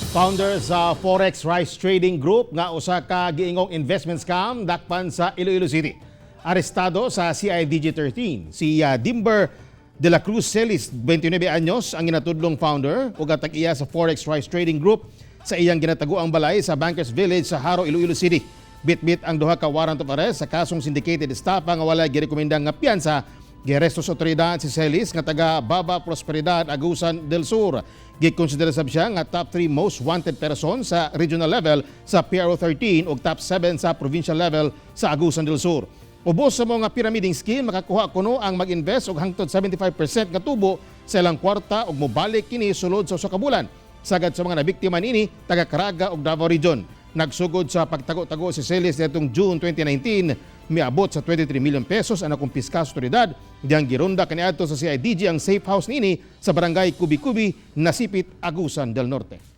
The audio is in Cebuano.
Founder sa Forex Rice Trading Group nga usa ka giingong investment scam dakpan sa Iloilo City. Arestado sa CIDG 13 si Dimber de la Cruz Celis, 29 anyos, ang ginatudlong founder ug tag-iya sa Forex Rice Trading Group sa iyang ginataguang balay sa Bankers Village sa Jaro, Iloilo City. Bitbit ang duha ka warrant of arrest sa kasong syndicated estafa nga walay girekomenda nga piyansa. Giaresto sa otoridad si Celis nga taga Baba Prosperidad, Agusan del Sur. Gikonsidera sab siya nga top 3 most wanted person sa regional level sa PRO 13 ug top 7 sa provincial level sa Agusan del Sur. Ubos sa mga pyramiding scheme, makakuha kuno ang mag-invest og hangtod 75% nga tubo sa ilang kwarta ug mobalik kini sulod sa usa ka bulan. Sagad sa mga nabiktima niini, taga Caraga ug Davao Region. Nagsugod sa pagtago-tago si Celis nitong June 2019, miabot sa 23 million pesos ang nakumpiska sa otoridad. Diyang gironda kaniadto sa CIDG ang safe house niini sa barangay Kubi-Kubi, Nasipit, Agusan del Norte.